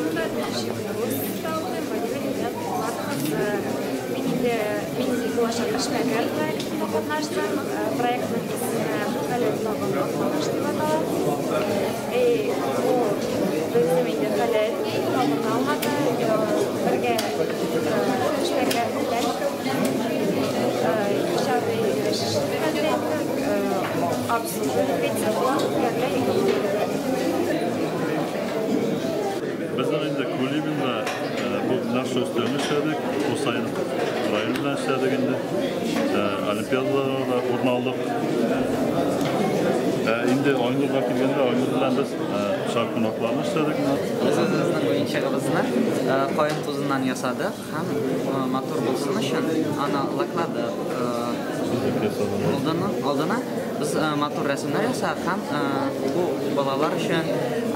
техникумында 5 курста укыйм, Владимир Булат кызы. Мин инде мин булачак эшмәкәр проектында катнаштым. Проектның исеме Хәләл тагын Актаныш дип атала. Бу безнең инде хәләл тагын алмады. Бергә эшмәкәр белән иҗади эш хәл иттек. Обслуживать үткәрелә. Безнең инде Кулибинда бу наша өстәлне эшләдек, Хусаинов районы белән эшләдек инде. Олимпиадаларда да урын алдык. Инде Айнурга килгәндә, Айнур белән без шар кунакларны эшләдек. Без үзебезнең уенчыгыбызны каен тузыннан ясадык һәм матур булсын өчен аны лакладык. Алдына без матур рәсемнәр ясадык һәм бу балалар өчен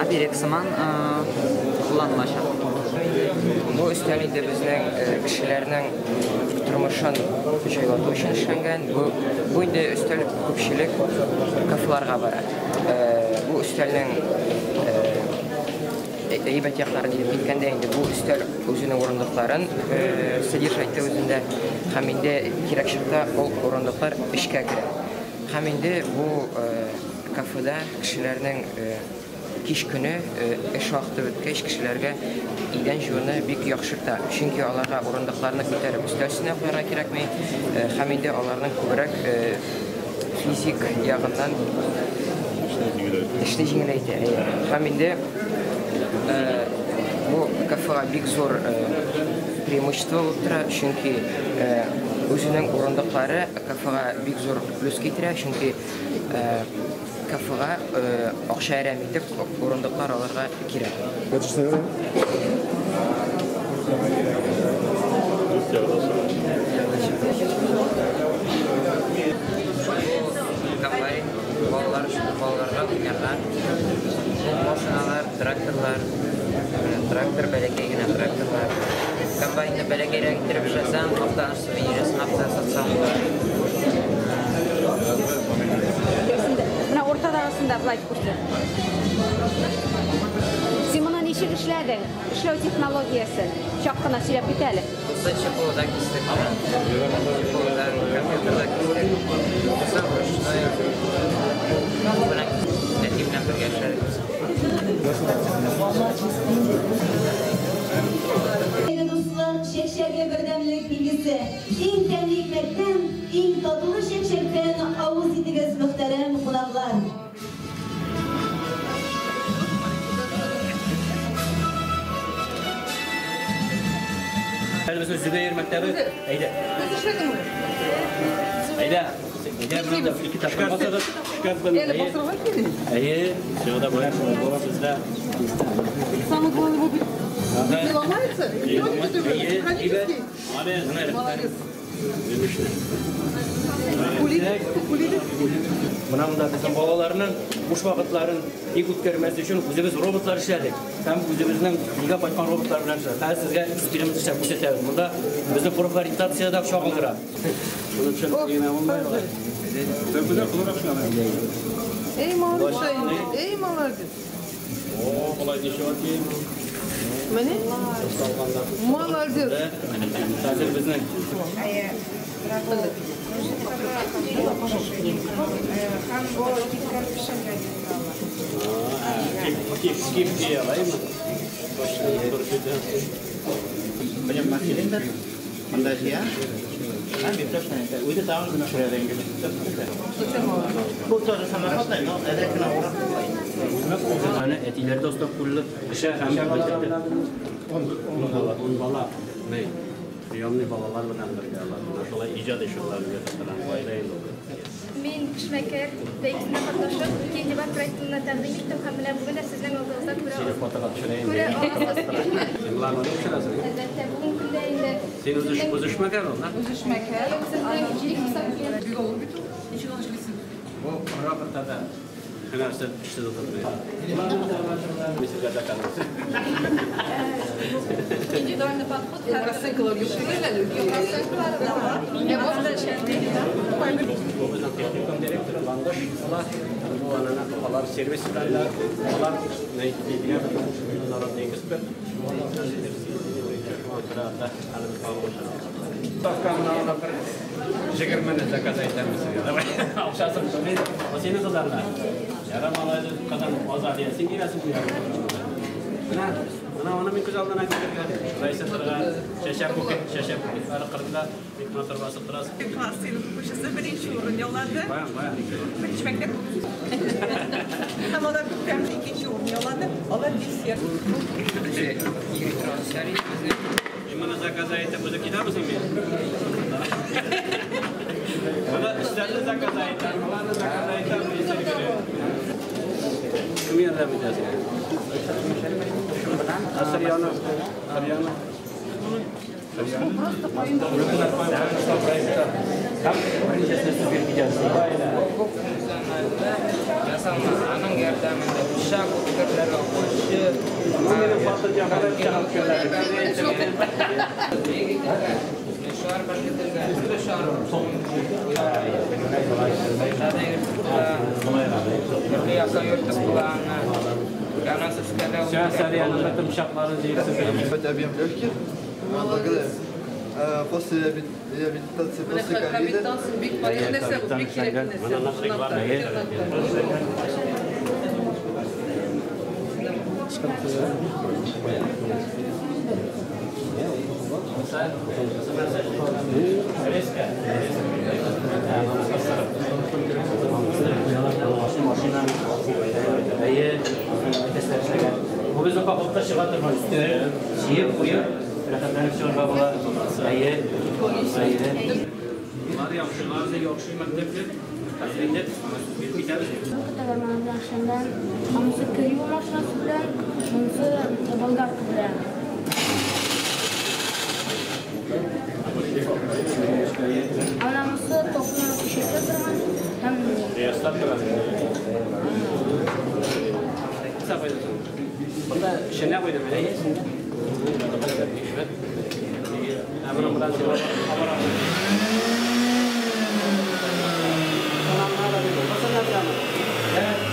оберег сыман кулланылачак. Бу өстәл инде безнең кешеләрнең тормышын җайлату өчен эшләнгән. Бу инде өстәл күпчелек кафеларга бара. Бу өстәлнең әйбәт яклары дип әйткәндә инде бу өстәл үзенең урындыкларын содержать итә үзендә һәм инде кирәк чакта ул урындыклар эшкә керә. Һәм инде бу кафеда кешеләрнең кич көне эш вакыты беткәч кешеләргә идән җууны бик яхшырта. Чөнки аларга урындыкларны күтәреп өстәл өстенә куярга кирәкми һәм инде аларның күбрәк физик ягыннан эшне җиңеләйтә. Һәм инде бу кафега бик зур преимущество булып тора, чөнки үзенең урындыклары кафега бик зур плюс китерә, чөнки кафега акча әрәм итеп урындыклар алырга кирәк. Комбайн балалар өчен, балаларга уйнарга. Бу машиналар, тракторлар, трактор бәләкәй генә тракторлар. Комбайнны бәләкәйрәк иттереп эшләсәң, Актаныш сувенирысын акча сатсаң була. Менә уртадагысында былай күрсәт. Син моны ничек эшләдең? Эшләү технологиясе. Чак кына сөйләп кит әле. Бусы ЧПУда кистек. ЧПУда компьютерда кистек. Бусы ручной кул белән кистек. Әти белән бергә эшләдек. Дуслык, чәкчәге бердәмлек билгесе. Иң тәмле икмәктән, иң татлы чәкчәктән авыз итегез, мөхтәрәм кунаклар. Әле безнең Зөбәер мәктәбе. Әйдә. Әйдә. Әйдә, монда ике тапкыр басыгыз. Шкаф белән. Әле басырга кирәк. Әйе, всё, да, бездә. Самое главное, его бит не ломается? Механический? Молодец. Менә монда безнең балаларның буш вакытларын тик үткәрмәс өчен үзебез роботлар эшләдек. Һәм үзебезнең өйгә кайткан роботлар белән эшләдек. Хәзер сезгә эксперимент эшләп күрсәтәбез. Монда безнең профориентациядә чагылдыра. Шуны төшереп кенә булмый. Эй, молодец, эй, молодец. О, болай ничего дим. Менә? Молодец. Хәзер безнең. Аны әтиләр дә оста куллы эшә һәм ун бала. Приемный балалар белән бергә алар. Шулай иҗат эше белән гаилә инде. Мин эшмәкәр бәйгесендә катнашып, ике дебат проектына тәкъдим иттем һәм менә бүген дә сезнең алдыгызда күрә Сине фотога төшерәйем. Күрә аласыз. Син боларны ничек төшерәсең? Әлбәттә, бүгенге көндә инде Син үзе эшмәкәр ул, на? Үзе эшмәкәр. Сезнең җиде курсак белән. Бик авыр бит ул. Ничек аны эшлисең? Бу роботта да һөнәрсез эшсез утырмый. Мин сезгә заказ. Индивидуальный подход. Расценкалар юк түгел әле. Расценкалар да бар. Бу безнең техникум директоры Ландыш алар. Бу анана алар сервис белән алар Народный эксперт. Егермене заказ итәбез. Давай. Акчасын түләй. Сине кызларына. Ярам алай Казан Азалия. Син киләсең. Менә, менә аны мин күз алдына китергән. Райсатырга чәчәк букет, чәчәк букет. Ары кырында бик матур басып торасың. Класс сыйныф укучысы беренче урын яулады. Беренче мәктәп. Һәм алар күптән икенче урын яулады. Алар десерт. Моны заказа итеп үзе китәбезме мин? Моны эшләрне заказа итәм, аларны заказа итәм, кем ярдәм итәсең? Сырьяны, сырьяны. Ясалма аның ярдәмендә пычак үткерләре, укучы, шар беркетелгән, шар төрле ясау йөртеп була аны. Объем легких. После реабилитации, после ковида. Бу безнең походка чыга торган өстәл, җыеп куеп, рәхәтләнеп чыгарга була. Әйе, әйе. Бар яхшылар да яхшы мәктәпле. Хәзер инде биреп китәбез. Белән монысы кырю машинасы белән, монысы болгарка белән. Ана монысы токны көчәйтә торган һәм Яслап тора. Бunda шенә куйдым, әйе.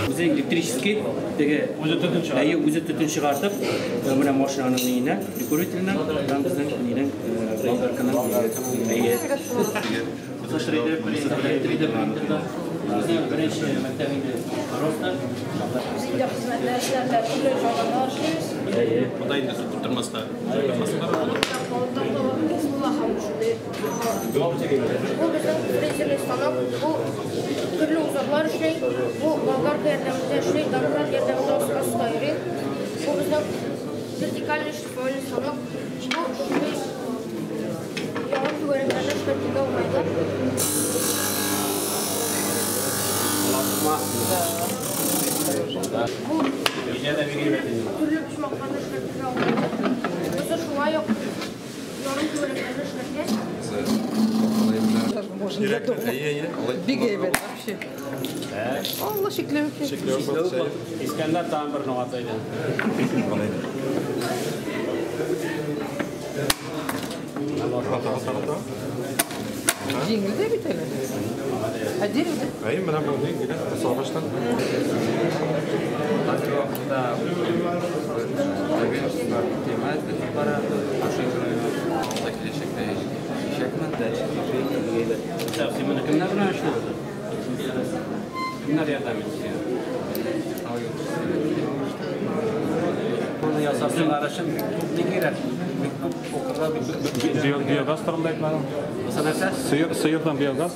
Үзе электрический, теге үзе төтен чыгартып. Әйе, үзе төтен чыгартып, менә машинаның нигенә, прикуривательнең, һәм безнең нинең болгарканың әйе. 3D принтерда. Безнең беренче мәктәп инде просто. Хезмәтләр эшләрләр, төрле җайланмалар эшлибез. Әйе. Монда инде көтеп тормаска. Бу безнең фрезерный станок, бу төрле узорлар эшли, бу болгарка ярдәмендә эшли, домкрат ярдәмендә аска йөри. Бу безнең вертикальный шлифовальный станок, бу шундый ярым түгәрәкләрне эшкәртүгә уңайлы. Бу төрле почмакларны эшкәртүгә уңайлы. Бусы шулай ук ярым түгәрәкләрне эшкәртә. Бик әйбәт вообще. Алла шикләвек. Искәндәр тагын бер ногат әйдә. Җиңел дә бит әле. Ә дерево? Әйе, менә бу ни, сагыштан. Хәзерге вакытта бара, киләчәктә ишәкмен, дальше. Син моны кемнәр белән эшләдең? Кемнәр ярдәм итте? Моны ясасыннар өчен күп ни кирәк? Бик күп укырга, бик күп биогаз турында әйтмәдең. Нәрсә? Сыердан биогаз.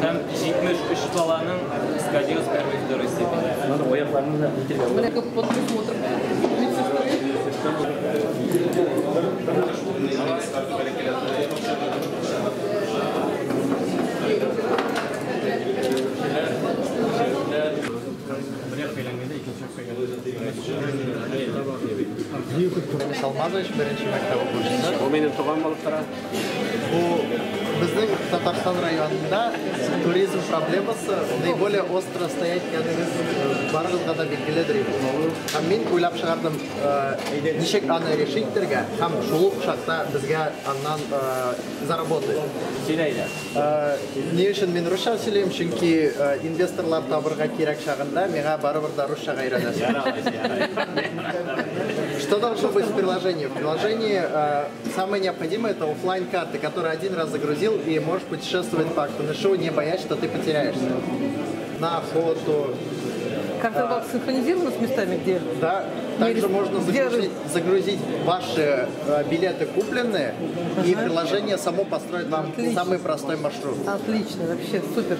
Там 73 баланың сколиоз первой второй степени. Надо аякларны да итергә. Менә күп подпись утырып. Салмазович беренче мәктәп укучысы. Бу минем туган булып тора. Бу Безнең Татарстан районында туризм проблемасы наиболее остро стоять икәнегез барыгызга да билгеледер инде. Һәм мин уйлап чыгардым, ничек аны решить итәргә һәм шул ук чакта безгә аннан заработать. Сөйлә әйдә. Ни өчен мин русча сөйлим? Чөнки инвесторлар табырга кирәк чагында миңа барыбер да русчага өйрәнәсең. Что должно быть в приложении? В приложении самое необходимое — это офлайн карты, которые один раз загрузил и можешь путешествовать по Актанышу, не боясь, что ты потеряешься. На охоту. Карта была синхронизирована с местами, где? Да. Также можно загрузить ваши билеты купленные, и приложение само построит вам самый простой маршрут. Отлично, вообще супер.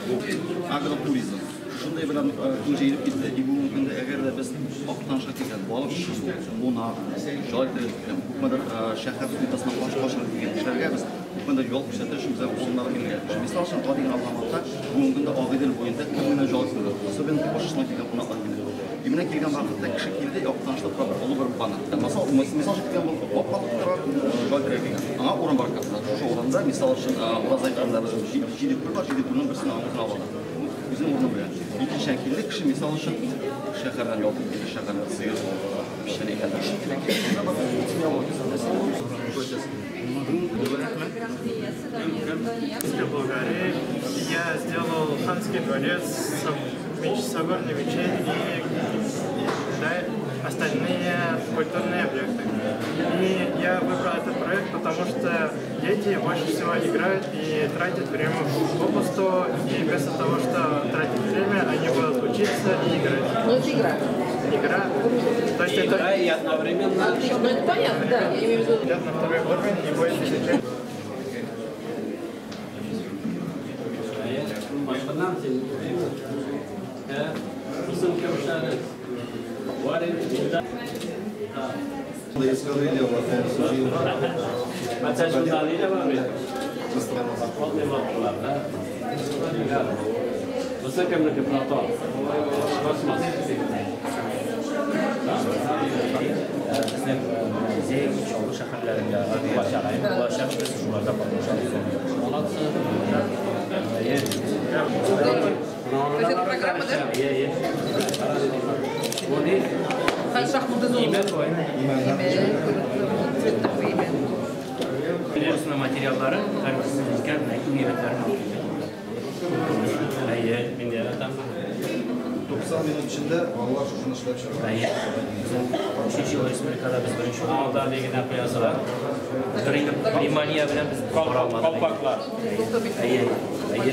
Агротуризм. Шундай белән киң җәелеп китте. И бүгенге көндә әгәр дә без Актанышка килгән балыкчы, кунак, җай күпмедер шәһәр суетасына качып килгән кешеләргә без күпмедер ял күрсәтер өчен безгә урыннар бирергә. Мисал өчен, гади генә алганда, бүгенге көндә Агыйдел буенда кем генә ял итмәде. Особенно Башкортстаннан килгән кунаклар килде. И менә килгән вакытта кеше килде, Актанышта тора бер олы бер бана. Мисал өчен килгән бу аппак тора, ял итәргә килгән. Аңа урын бар капта. Шушы урында, мисал өчен, Уразай кырында без 7 күл бар, 7 күлнең берсен аңа үзенә алды. Үзенең урыны белән. Икенче килде кеше, мисал өчен, шәһәрдән ялтып килде, шәһәрдән сыер, печән икән. Болгарии я сделал ханский дворец, соборный мечеть и остальные культурные объекты. И я выбрал этот проект, потому что дети больше всего играют и тратят время попусту, и вместо того, что тратить время, они будут учиться и играть. Ну это игра. Игра. То есть игра это... и одновременно... Ну это понятно, да. Я имею в виду... Идет на второй уровень и будет изучать. Это программа, да? Kursuna materialları, һәрберсен әйбәтләрен алып килде. Әйе, мин яратам. 90 минут эчендә балалар шушыны эшләп чыга. Әйе. Безнең 3 ел республикада без беренче урында лигада куясылар. Пневмония белән без бара алмадык. Колпаклар. Әйе, әйе.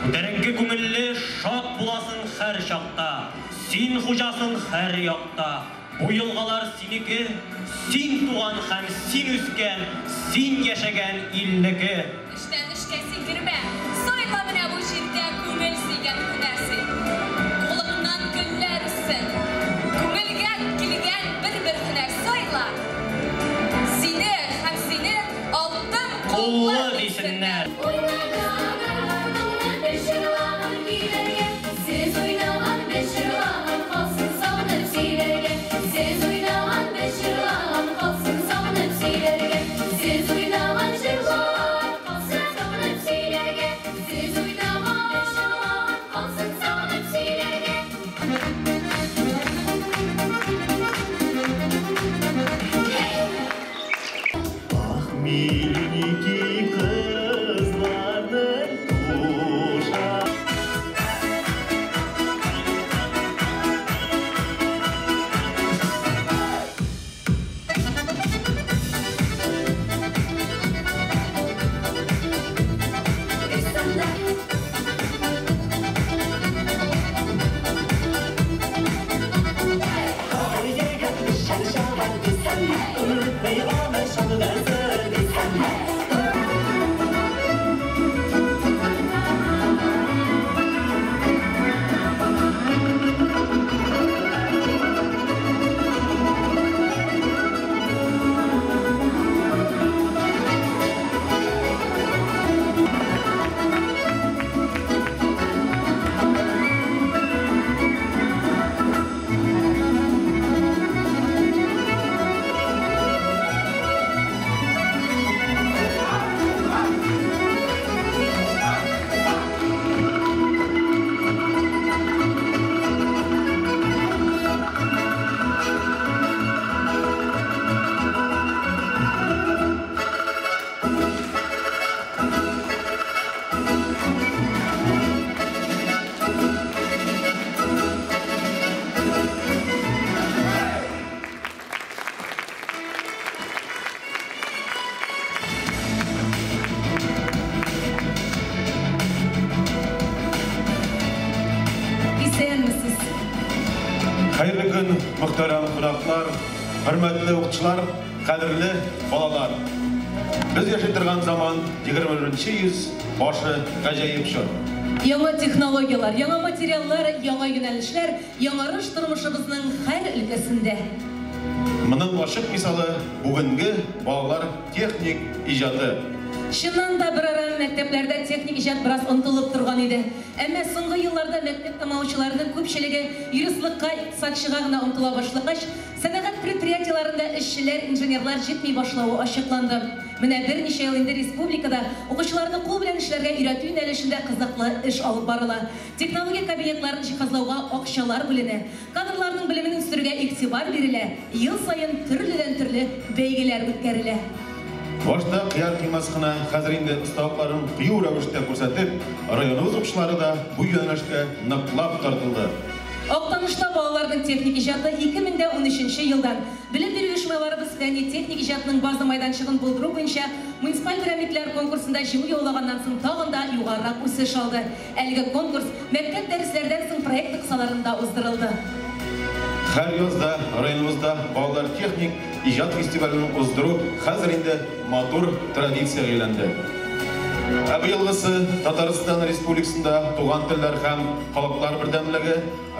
Күтәренке күңелле, шат буласың һәр чакта. Син хуҗасың һәр якта. Бу елгалар синеке, син туган һәм син үскән, син яшәгән илнеке. Эштән эшкә сикермә, сайла менә бу җирдә күңел сөйгән һөнәр син. Кулыңнан гөлләр үссен, күңелгә килгән бер-бер һөнәр сайла. Сине һәм сине алтын куллы дисеннәр. Миленький кызларны Мөхтәрәм кунаклар, хөрмәтле укытучылар, кадерле балалар. Без яши торган заман 21 йөз башы гаҗәеп чор. Яңа технологияләр, яңа материаллар, яңа юнәлешләр, яңарыш тормышыбызның һәр өлкәсендә. Моның ачык мисалы бүгенге балалар техник иҗаты. Чыннан да берара мәктәпләрдә техник иҗат бераз онытылып торган иде. Әмма соңгы елларда мәктәп тәмамлаучыларның күпчелеге юристлыкка, икътисадчыга гына омтыла башлагач, сәнәгать предприятиеләрендә эшчеләр, инженерлар җитми башлавы ачыкланды. Менә берничә ел инде республикада укучыларны кул белән эшләргә өйрәтү юнәлешендә кызыклы эш алып барыла. Технология кабинетларын җиһазлауга акчалар бүленә. Кадрларның белемен үстерүгә игътибар бирелә. Ел саен төрледән-төрле бәйгеләр үткәрелә. Башта кыяр-кыймас кына, хәзер инде осталыкларын кыю рәвештә күрсәтеп, районыбыз укучылары да бу юнәлешкә ныклап тартылды. Актанышта балаларның техник иҗаты 2013 елдан белем бирү оешмаларыбыз фәнни-техник иҗатның база майданчыгын булдыру буенча муниципаль берәмлекләр конкурсында җиңү яулаганнан соң тагын да югарырак үсеш алды. Әлеге конкурс мәктәп дәресләрдән соң проект кысаларында уздырылды. Һәр язда районыбызда балалар техник иҗат фестивален уздыру хәзер инде матур традициягә әйләнде. Ә быелгысы Татарстан Республикасында туган телләр һәм халыклар бердәмлеге,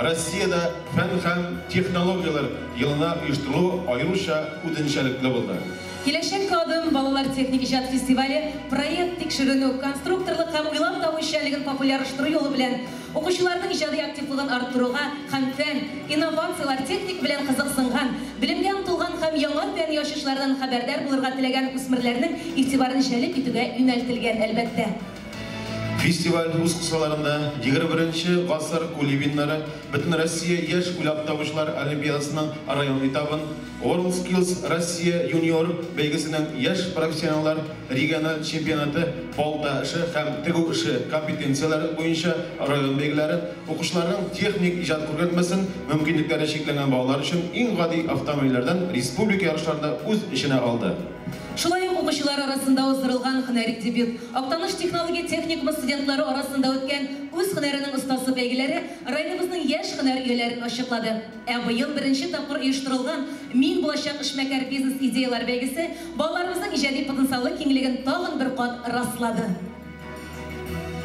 Россиядә фән һәм технологияләр елына оештырылу аеруча үзенчәлекле булды. Киләчәк адым балалар техник иҗат фестивале проект тикшеренү, конструкторлык һәм уйлап табу эшчәнлеген популярлаштыру юлы белән укучыларның иҗади активлыгын арттыруга һәм фән, инновацияләр, техник белән кызыксынган, белемгә омтылган һәм яңа фәнни ачышлардан хәбәрдар булырга теләгән үсмерләрнең игътибарын җәлеп итүгә юнәлтелгән, әлбәттә. Фестиваль үз кысаларында 21 гасыр кулибиннары, Бөтенроссия яшь уйлап табучылар олимпиадасының район этабын, WorldSkills Россия юниор бәйгесенең яшь профессионаллар региональ чемпионаты балта эше һәм тегү эше компетенцияләре буенча район бәйгеләрен, укучыларның техник иҗат күргәзмәсен, мөмкинлекләре чикләнгән балалар өчен иң гади автомобильләрдән республика ярышларында үз эченә алды. Шулай ук укучылар арасында уздырылган һөнәри дебют, Актаныш технология техникумы студентлары арасында үткән үз һөнәренең остасы бәйгеләре районыбызның яшь һөнәр ияләрен ачыклады. Ә быел беренче тапкыр оештырылган Мин булачак эшмәкәр бизнес идеялар бәйгесе балаларыбызның иҗади потенциалы киңлеген тагын бер кат раслады.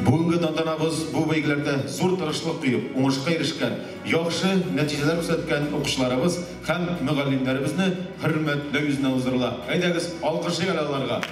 Бүгенге тантанабыз бу бәйгеләрдә зур тырышлык куеп, уңышка ирешкән, яхшы нәтиҗәләр күрсәткән укучыларыбыз һәм мөгаллимнәребезне хөрмәтләү йөзеннән уздырыла. Әйдәгез, алкышлыйк әле аларга.